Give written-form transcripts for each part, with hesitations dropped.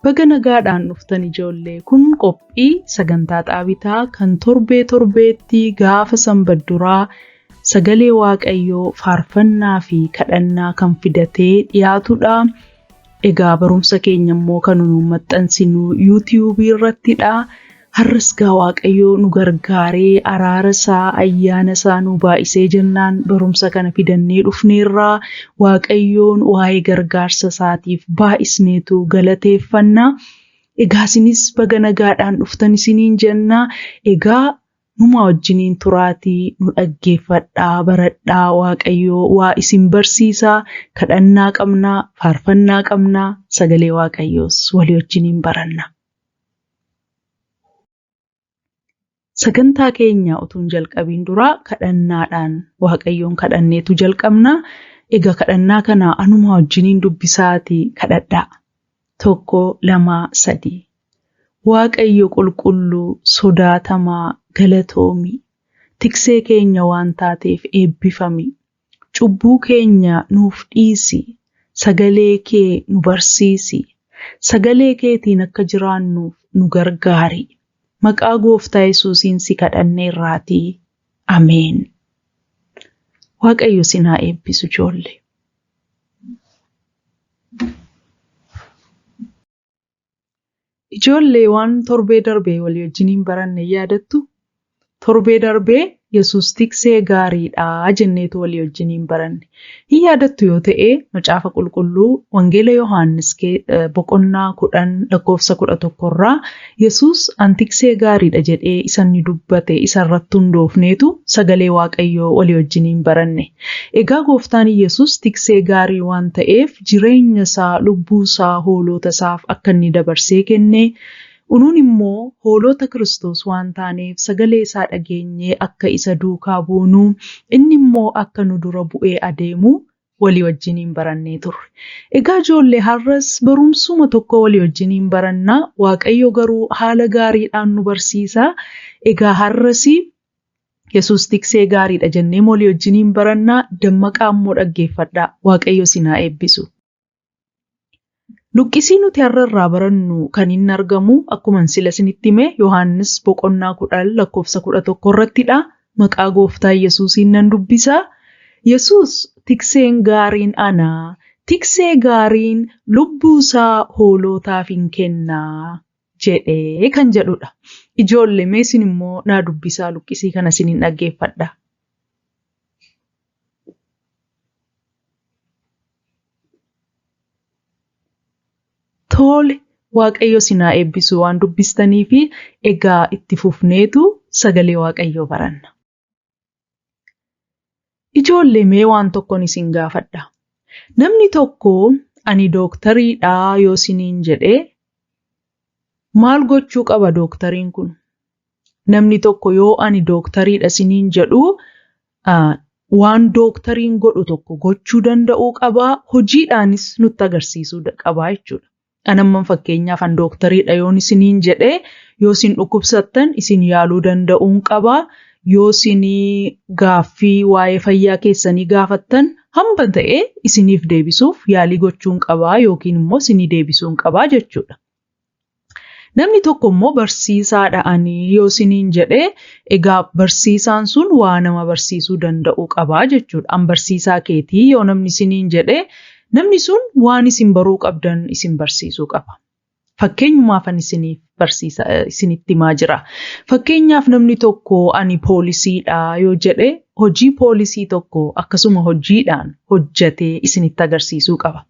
Baga nagaadhaan dhuftan ijoollee kun qophii sagantaa xaabitaa kan torbee torbeetti gaafa sanbadduraa sagalee waaqayyoo faarfannaa fi kadhannaa kan fidatee dhiyaatudha. Egaa barumsa keenya immoo kan nu maxxansinu yuutiyuubii irrattidha. Har'as gaa Waaqayyo nu gargaaree araara isaa ayyaana isaa nu baay'isee jennaan barumsa kana fidannee dhufneerraa Waaqayyoon waa'ee gargaarsa isaatiif baay'isneetu galateeffanna. Egaa isinis baga nagaadhaan dhuftan isiniin jenna. Egaa numa wajjiniin turaatii nu dhaggeeffadhaa baradhaa Waaqayyoo waa isin barsiisaa kadhannaa qabnaa faarfannaa qabnaa sagalee Waaqayyoos walii wajjiniin baranna. Sagantaa keenya utuu hin jalqabiin dura kadhannaadhaan Waaqayyoon kadhanneetu jalqabna. Egaa kadhannaa kana anuma wajjiniin dubbisaatii kadhadhaa. Tokko, lama, sadii. Waaqayyo qulqulluu, sodaatamaa, galatoomi. Tiksee keenya waan taateef eebbifami. Cubbuu keenya nuuf dhiisi. Sagalee kee nu barsiisi. Sagalee keetiin akka jiraannuuf nu gargaari. Maqaa Gooftaa Yesuusiin si kadhanneerraatii. Ameen. Waaqayyo isin haa eebbisu ijoollee. Ijoollee waan torbee darbee walii wajjiniin baranne yaadattu? Torbee darbee Yesuus tiksee gaariidha jenneetu walii wajjiniin baranne. Hin yaadattu yoo ta'e Macaafa Qulqulluu Wangeela Yohaannis boqonnaa 10 lakkoofsa 11 irraa Yesuus an tiksee gaariidha jedhee isa inni dubbate isa irratti hundoofneetu sagalee Waaqayyoo walii wajjiniin baranne. Egaa Gooftaan Yesuus tiksee gaarii waan ta'eef jireenya isaa, lubbuu isaa hooloota isaaf akka inni dabarsee kenne, unuun immoo hooloota Kiristoos waan taaneef sagalee isaa dhageenyee akka isa duukaa buunu, inni immoo akka nu dura bu'ee adeemu walii wajjiniin barannee turre. Egaa ijoollee har'as barumsuma tokko walii wajjiniin baranna. Waaqayyo garuu haala gaariidhaan nu barsiisa. Egaa har'as Yesuus tiksee gaariidha jennee walii wajjiniin baranna. Dammaqaa immoo dhaggeeffadhaa. Waaqayyo isin haa eebbisu. Luqqisii nuti har'a irraa barannu kan inni argamu akkuma sila isinitti hime Yohaannis boqonnaa 10 lakkoofsa 11 irrattidha. Maqaa gooftaa Yesuusiin nan dubbisa. Yesuus tikseen gaariin ana, tiksee gaariin lubbuu isaa hoolootaaf hin kenna jedhe kan jedhudha. Ijoolle mee isin immoo naa dubbisaa luqqisii kana isiniin dhaggeeffadha. Tole, Waaqayyo isin haa eebbisu waan dubbistanii fi egaa itti fufneetu sagalee Waaqayyoo baranna. Ijoollee mee waan tokkon isin gaafadha. Namni tokko ani dooktariidha yoo isiniin jedhe maal gochuu qaba dooktariin kun? Namni tokko yoo ani dooktariidha isiniin jedhu waan dooktariin godhu tokko gochuu danda'uu qaba, hojiidhaanis nutti agarsiisuu qaba jechuudha. An amman fakkeenyaaf an dooktariidha yoon isiniin jedhe yoo isin dhukkubsattan isin yaaluu danda'uun qaba. Yoo isin gaaffii waa'ee fayyaa keessanii gaafattan hamba ta'e isiniif deebisuuf yaalii gochuun qaba yookiin immoo isinii deebisuun qaba jechuudha. Namni tokko immoo barsiisaadha ani yoo isiniin jedhe egaa barsiisaan sun waa nama barsiisuu danda'uu qaba jechuudha. An barsiisaa keetii yoo namni isiniin jedhe namni sun waan isin baruu qabdan isin barsiisuu qaba. Fakkeenyumaafan isiniif barsiisa isinitti himaa jira. Fakkeenyaaf namni tokko ani poolisiidha yoo jedhe hojii poolisii tokko akkasuma hojiidhaan hojjetee isinitti agarsiisuu qaba.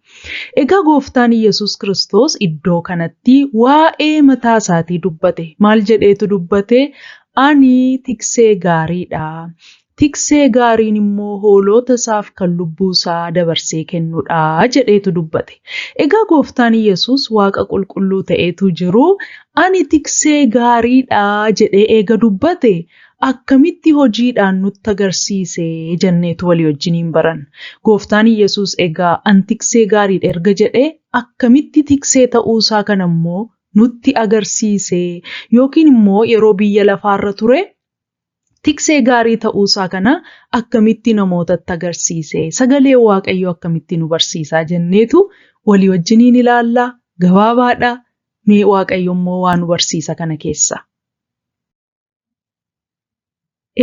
Egaa gooftaan Yesuus Kiristoos iddoo kanatti waa'ee mataa isaatii dubbate. Maal jedheetu dubbate? Ani tiksee gaariidha. Tiksee gaariin immoo hooloota isaaf kan lubbuu isaa dabarsee kennudha jedheetu dubbate. Egaa gooftaan Yesuus Waaqa qulqulluu ta'eetu jiru ani tiksee gaariidha jedhee eega dubbate akkamitti hojiidhaan nutti agarsiise jenneetu walii wajjiniin baranna. Gooftaan Yesuus egaa an tiksee gaariidha erga jedhee akkamitti tiksee ta'uusaa kana immoo nutti agarsiise yookiin immoo yeroo biyya lafaarra ture tiksee gaarii ta'uusaa kana akkamitti namootatti agarsiise sagalee Waaqayyoo akkamitti nu barsiisaa jenneetu walii wajjiniin ilaalla gabaabaadha. Mee Waaqayyo immoo waa nu barsiisa kana keessaa.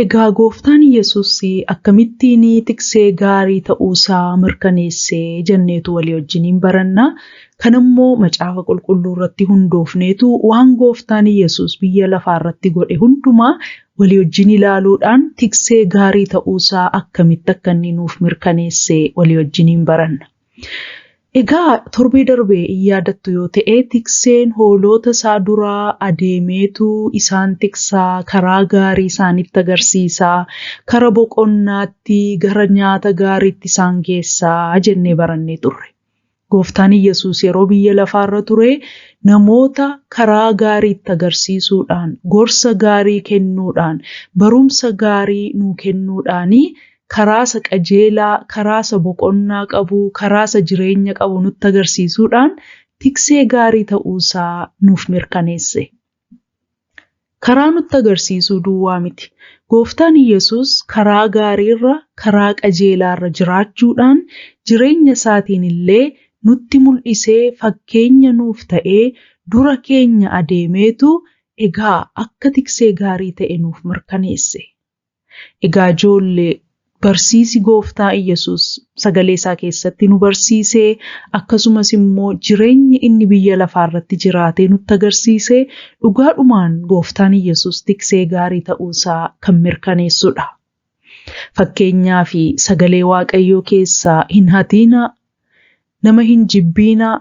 Egaa Gooftaan Yesuus akkamittiin tiksee gaarii ta'uusaa mirkaneesse jenneetu walii wajjiniin baranna. Kanammoo Macaafa Qulqulluu irratti hundoofneetu waan Gooftaan Yesuus biyya lafaa irratti godhe hundumaa walii wajjin ilaaluudhaan tiksee gaarii ta'uusaa akkamitti akka inni nuuf mirkaneesse walii wajjiniin baranna. Egaa torbee darbe in yaadattu yoo ta'e tikseen hoolota isaa duraa adeemeetu isaan tiksaa, karaa gaarii isaanitti agarsiisaa, kara boqonnaatti, gara nyaata gaariitti isaan geessaa jennee barannee turre. Gooftaan Iyyasuus yeroo biyya lafaarra ture namoota karaa gaariitti agarsiisuudhaan, gorsa gaarii kennuudhaan, barumsa gaarii nuu kennuudhaanii karaa isa qajeelaa, karaa isa boqonnaa qabu, karaa isa jireenya qabu nutti agarsiisuudhaan tiksee gaarii ta'uusaa nuuf mirkaneesse. Karaa nutti agarsiisuu duwwaa miti. Gooftaan Iyyasuus karaa gaariirra, karaa qajeelaarra jiraachuudhaan jireenya isaatiin illee nutti mul'isee fakkeenya nuuf ta'ee dura keenya adeemeetu egaa akka tiksee gaarii ta'e nuuf mirkaneesse. Egaa ijoollee, barsiisi Gooftaa Iyyasuus sagalee isaa keessatti nu barsiise, akkasumas immoo jireenyi inni biyya lafaa irratti jiraatee nutti agarsiise, dhugaadhumaan Gooftaan Iyyasuus tiksee gaarii ta'uu isaa kan mirkaneessudha. Fakkeenyaaf sagalee Waaqayyoo keessaa hin hatiinaa, nama hin jibbiinaa,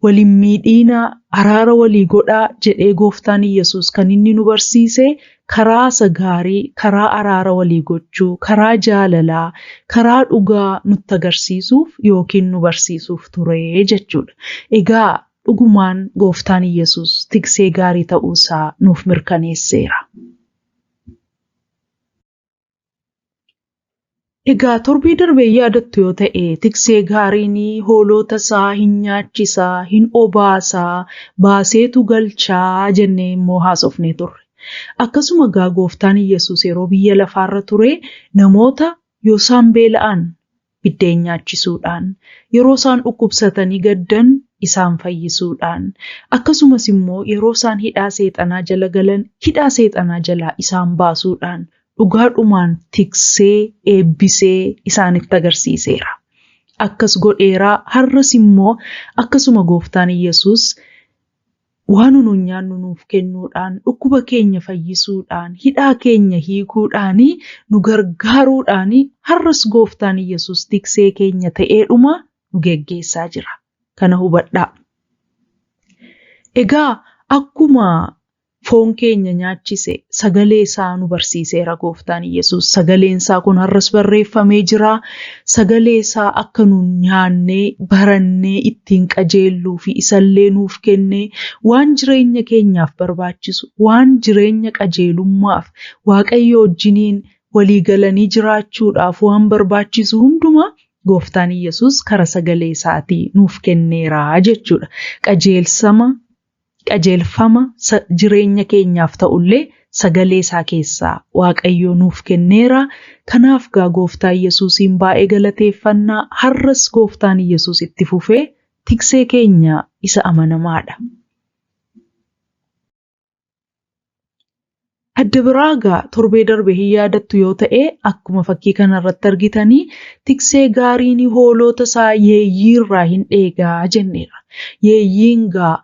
wal hin miidhiinaa, araara walii godhaa jedhee Gooftaan Iyyasuus kan inni nu barsiise karaa isa gaarii, karaa araara walii gochuu, karaa jaalalaa, karaa dhugaa nutti agarsiisuuf yookiin nu barsiisuuf ture jechuudha. Egaa dhugumaan Gooftaan Iyyasuus tiksee gaarii ta'uu isaa nuuf mirkaneesseera. Egaa torbee darbe yaadattu yoo ta'e tiksee gaariin hoolota isaa hin nyaachisaa, hin obaasaa, baaseetu galchaa jennee immoo haasofnee turre. Akkasuma egaa Gooftaan Iyyasuus yeroo biyya lafaarra ture namoota yoo isaan beela'an biddeen nyaachisuudhaan, yeroo isaan dhukkubsatanii gaddan isaan fayyisuudhaan, akkasumas immoo yeroo isaan hidhaa seexanaa jala galan hidhaa seexanaa jalaa isaan baasuudhaan dhugaadhumaan tiksee eebbisee isaanitti agarsiiseera. Akkas godheeraa har'as immoo akkasuma Gooftaan Iyyasuus waan nuun nyaannu nuuf kennuudhaan, dhukkuba keenya fayyisuudhaan, hidhaa keenya hiikuudhaan, nu gargaaruudhaan har'as Gooftaan Iyyasuus tiksee keenya ta'eedhuma nu geggeessaa jira. Kana hubadhaa. Egaa akkuma foon keenya nyaachise sagalee isaa nu barsiiseera Gooftaan Iyyasuus. Sagaleen isaa kun har'as barreeffamee jira. Sagalee isaa akka nu nyaannee barannee ittiin qajeelluu fi isallee nuuf kennee waan jireenya keenyaaf barbaachisu, waan jireenya qajeelummaaf Waaqayyo wajjiniin walii galanii jiraachuudhaaf waan barbaachisu hundumaa Gooftaan Iyyasuus kara sagalee isaatii nuuf kenneera jechuudha. Qajeelsama qajeelfama jireenya keenyaaf ta'ullee sagalee isaa keessaa Waaqayyo nuuf kenneera. Kanaaf gaa Gooftaa Iyyasuusiin baay'ee galateeffannaa. Har'as Gooftaan Iyyasuus itti fufee tiksee keenya isa amanamaadha. Adda biraa egaa torbee darbe hin yaadattu yoo ta'e akkuma fakkii kanarratti argitanii tiksee gaariin hoolota isaa yeeyyii irraa hin dheegaa jenneerra. Yeeyyiin gaa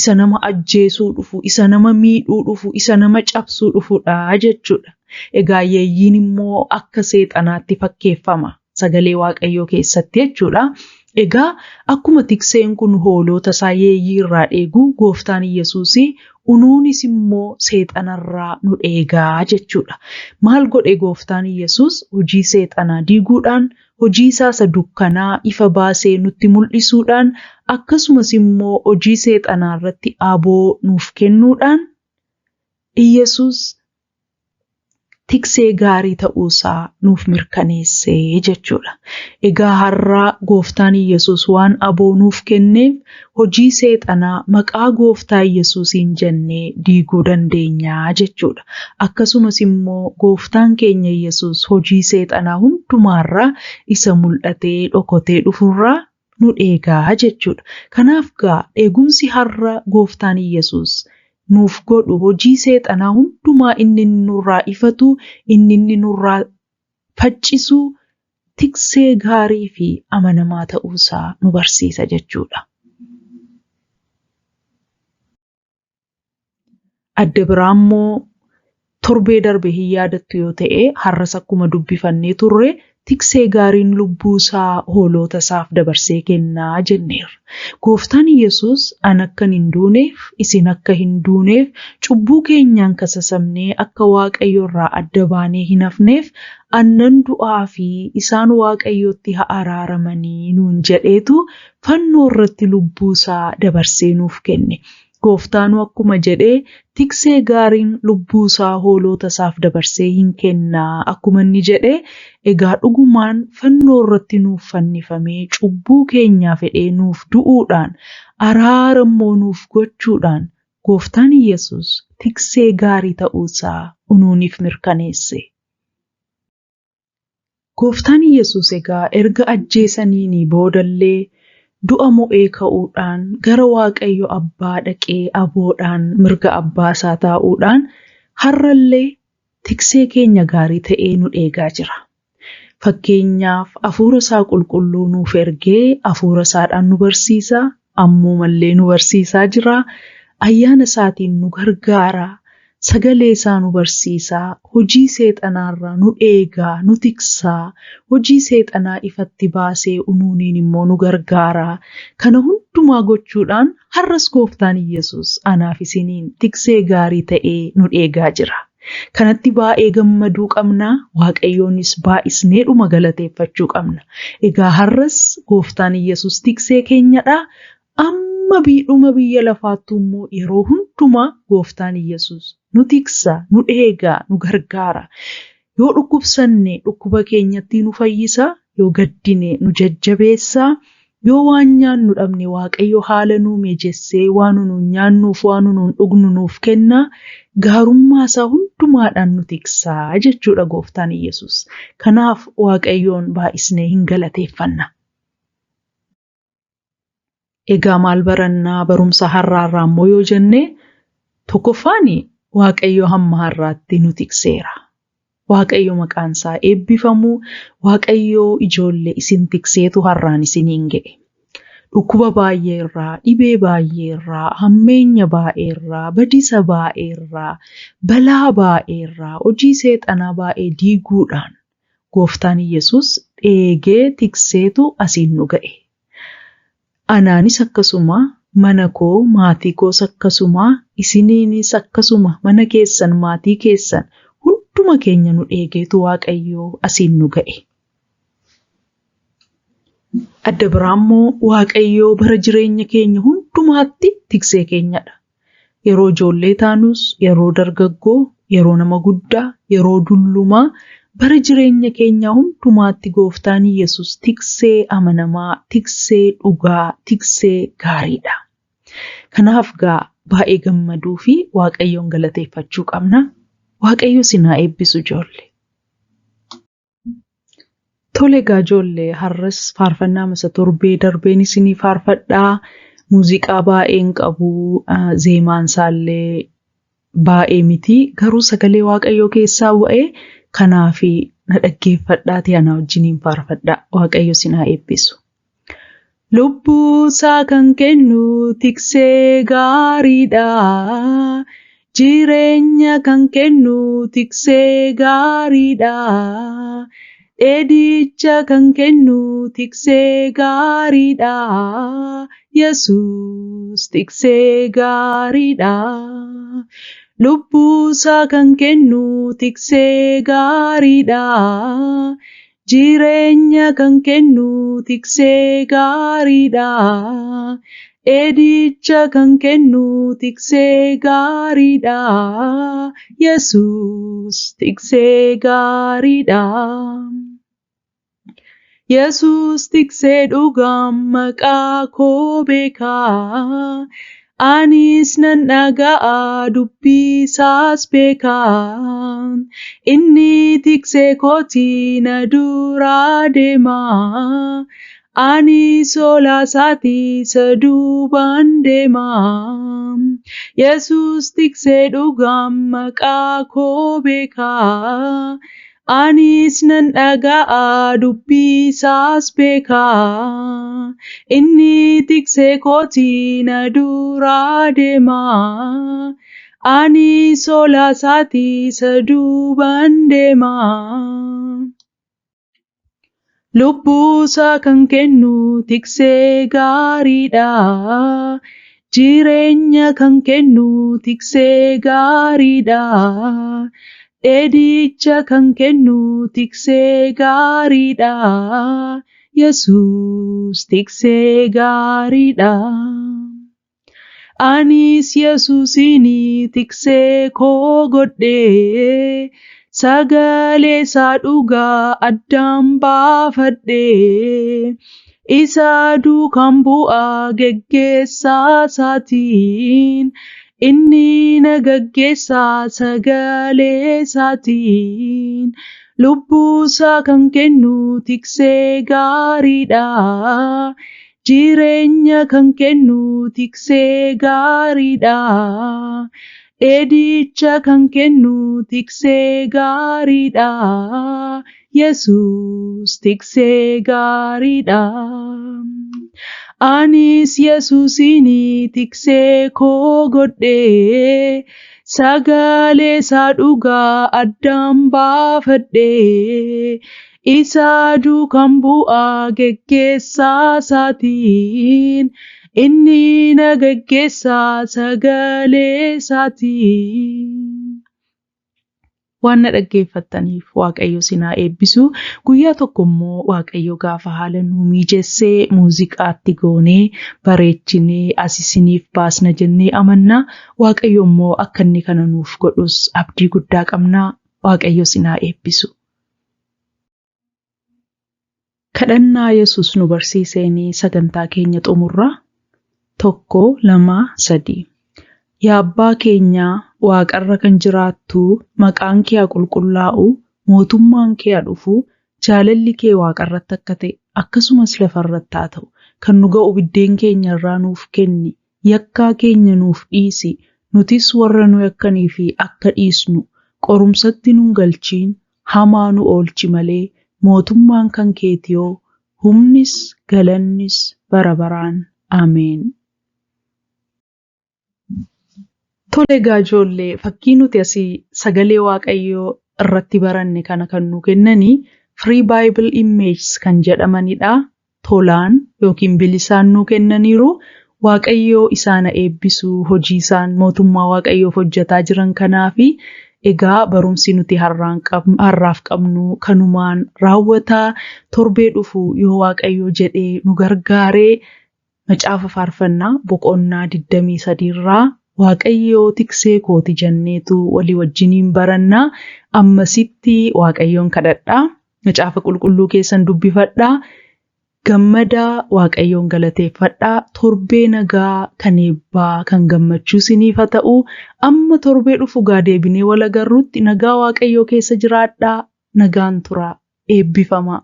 isa nama ajjeesuu dhufu, isa nama miidhuu dhufu, isa nama cabsuu dhufudha jechuudha. Egaa yeeyyiin immoo akka seexanaatti fakkeeffama sagalee Waaqayyoo keessatti jechuudha. Egaa akkuma tikseen kun hoolota isaa yeeyyii irraa dheegu Gooftaan Iyyasuus unuunis immoo seexanarraa nu dheegaa jechuudha. Maal godhe Gooftaan Iyyasuus hojii seexanaa diiguudhaan, hojii isaa isa dukkanaa ifa baasee nutti mul'isuudhaan, akkasumas immoo hojii seexanaa irratti aboo nuuf kennuudhaan Iyyasuus tiksee gaarii ta'uusaa nuuf mirkaneesse jechuudha. Egaa har'aa Gooftaan Iyyasuus waan aboo nuuf kenneef hojii seexanaa maqaa Gooftaa Iyyasuusiin jennee diiguu dandeenya jechuudha. Akkasumas immoo Gooftaan keenya Iyyasuus hojii seexanaa hundumaarraa isa mul'atee dhokotee dhufurraa nu eegaa jechuudha. Kanaaf gaa eegumsi har'a gooftaan Iyyasuus nuuf godhu hojii seexanaa hundumaa inni inni nurraa ifatu, inni inni nurraa faccisu tiksee gaarii fi amanamaa ta'uusaa nu barsiisa jechuudha. Adda biraa immoo torbee darbe hin yaadattu yoo ta'e har'as akkuma dubbifannee turre tiksee gaariin lubbuu isaa hoolota isaaf dabarsee kennaa jenneerra. Gooftaan Yesuus an akkan hin duuneef isin akka hin duuneef cubbuu keenyaan kasasamnee akka Waaqayyo irraa adda baanee hin hafneef annan du'aa fi isaan Waaqayyotti haa araaramanii nuun jedheetu fannoo irratti lubbuu isaa dabarsee nuuf kenne. Gooftaanuu akkuma jedhee tiksee gaariin lubbuu isaa hoolota isaaf dabarsee hin kennaa akkuma inni jedhee egaa dhugumaan fannoo irratti nuuf fannifamee cubbuu keenyaa fedhee nuuf du'uudhaan araara immoo nuuf gochuudhaan gooftaan Yesuus tiksee gaarii ta'uusaa unuuniif mirkaneesse. Gooftaan Yesuus egaa erga ajjeesaniinii boodallee du'a mo'ee ka'uudhaan gara Waaqayyo Abbaa dhaqee aboodhaan mirga Abbaa isaa taa'uudhaan har'allee tiksee keenya gaarii ta'ee nu eegaa jira. Fakkeenyaaf hafuura isaa qulqulluu nuuf ergee hafuura isaadhaan nu barsiisa, ammumallee nu barsiisaa jira. Ayyaana isaatiin nu gargaara, sagalee isaa nu barsiisa, hojii seexanaarraa nu eegaa, nu tiksaa, hojii seexanaa ifatti baasee unuuniin immoo nu gargaara. Kana hundumaa gochuudhaan har'as gooftaan Yesuus anaaf isiniin tiksee gaarii ta'ee nu eegaa jira. Kanatti baay'ee gammaduu qabna, Waaqayyoonis baay'isnee dhuma galateeffachuu qabna. Egaa har'as gooftaan Yesuus tiksee keenyadha. Amma dhuma biyya lafaattuu immoo yeroo hundumaa gooftaan Yesuus nu tiksa, nu eegaa, nu gargaara. Yoo dhukkubsanne dhukkuba keenyatti nu fayyisa, yoo gaddine nu jajjabeessa, yoo waan nyaannu dhabne Waaqayyo haala nuu mijeessee waan nuun nyaannuuf waan nuun dhugnu nuuf kenna. Gaarummaa isaa hundumaadhaan nu tiksaa jechuudha gooftaan Yesuus. Kanaaf Waaqayyoon baay'isnee hin galateeffanna. Egaa maal barannaa barumsa har'aarraa immoo yoo jenne tokkoffaan Waaqayyo hamma har'aatti nu tikseera. Waaqayyo maqaan isaa eebbifamu, Waaqayyo ijoollee isin tikseetu har'aan isiniin ga'e. Dhukkuba baay'ee irraa, dhibee baay'ee irraa, hammeenya baay'ee irraa, badisa baay'ee irraa, balaa baay'ee irraa, hojii seexanaa baay'ee diiguudhaan gooftaan Yesuus eegee tikseetu asiin nu ga'e. Anaanis akkasuma mana koo maatii koos akkasuma isiniinis akkasuma mana keessan maatii keessan hunduma keenya nu eegeetu Waaqayyo asiin nu ga'e. Adda biraa immoo Waaqayyo bara jireenya keenya hundumaatti tiksee keenyadha. Yeroo ijoollee taanus, yeroo dargaggoo, yeroo nama guddaa, yeroo dullumaa bara jireenya keenyaa hundumaatti gooftaan Yesuus tiksee amanamaa, tiksee dhugaa, tiksee gaariidha. Kanaaf gaa baay'ee gammaduu fi Waaqayyoon galateeffachuu qabna. Waaqayyo isin haa eebbisu ijoollee. Tole egaa ijoollee har'as faarfannaa masa torbee darbeen isinii faarfadhaa. Muuziqaa baay'een qabu, zeemaan isaallee baay'ee miti. Garuu sagalee Waaqayyoo keessaa bu'ee kanaaf na dhaggeeffadhaatii ana wajjiniin faarfadhaa. Waaqayyo isin haa eebbisu. Lubbuusaa kan kennu tiksee gaariidha. Jireenya kan kennu tiksee gaariidha. Dheedicha kan kennu tiksee gaariidha. Yesuus tiksee gaariidha. Lubbuusaa kan kennu tiksee gaariidha. Jireenya kan kennu tiksee gaariidha. Dheedicha kan kennu tiksee gaariidha. Yesuus tiksee gaariidha. Yesuus tiksee dhugaan maqaa koo beekaa. Anis nan dhaga'a dubbii isaas beekaa. Inni tiksee kootii na dura deema. Ani hoolaa isaati isa duubaan deema. Yesuus tiksee dhugaan maqaa koo beeka. Anis nan dhaga'a dubbii isaas beeka. Inni tiksee kooti na dura deema. Ani hoolaa isaati isa duubaan deema. Lubbuusaa kan kennu tiksee gaariidha. Jireenya kan kennu tiksee gaariidha. Dheedicha kan kennu tiksee gaariidha. Yesuus tiksee gaariidha. Anis Yesuusin tiksee koo godhee sagalee isaa dhugaa addaan baafadhee isa duukaan bu'aa geggeessaa isaatiin inni na gaggeessaa sagalee isaatiin lubbuusaa kan kennu tiksee gaariidha. Jireenya kan kennu tiksee gaariidha. Dheedicha kan kennu tiksee gaariidha. Yesuus tiksee gaariidha. Anis Yesuusin tiksee koo godhee sagalee isaa dhugaa addaan baafadhee isa duukaan bu'aa geggeessaa isaatiin inni na gaggeessaa sagalee isaatiin. Waan na dhaggeeffattaniif Waaqayyo isin haa eebbisu. Guyyaa tokko immoo Waaqayyo gaafa haala nuu mijeessee muuziqaatti goonee bareechinee as isiniif baasna jennee amanna. Waaqayyo immoo akka inni kana nuuf godhus abdii guddaa qabna. Waaqayyo isin haa eebbisu. Kadhannaa Yesuus nu barsiiseen sagantaa keenya xumurra. 1, 2, 3. Yaa Abbaa keenyaa waaqarra kan jiraattu maqaan kee haa qulqullaa'u, mootummaan kee haa dhufu, jaalalli kee waaqarratti akka ta'e akkasumas lafarratti haa ta'u. Kan nu ga'u biddeen keenya irraa nuuf kenni, yakkaa keenya nuuf dhiisi, nutis warra nu yakkanii fi akka dhiisnu, qorumsatti nun galchiin, hamaa nu oolchi malee, mootummaan kan keetiyoo, humnis galannis bara baraan. Ameen. Tole egaa ijoollee fakkii nuti asii sagalee Waaqayyoo irratti baranne kana kan nu kennanii Free Bible Images kan jedhamanidha. Tolaan yookiin bilisaan nu kennaniiru. Waaqayyoo isaan haa eebbisu hojii isaan mootummaa Waaqayyoof hojjetaa jiran kanaafi egaa barumsi nuti har'aaf qabnu kanumaan raawwataa torbee dhufu yoo Waaqayyo jedhee nu gargaaree Macaafa Faarfannaa boqonnaa 23 irraa Waaqayyoo tiksee kooti jenneetu walii wajjiniin barannaa. Ammasitti Waaqayyoon kadhadhaa. Macaafa qulqulluu keessan dubbifadhaa. Gammadaa Waaqayyoon galateeffadhaa. Torbee nagaa kan eebbaa kan gammachuu isiniif haa ta'u. Amma torbee dhufu gaa deebinee wal agarrutti nagaa Waaqayyoo keessa jiraadhaa. Nagaan turaa. Eebbifamaa.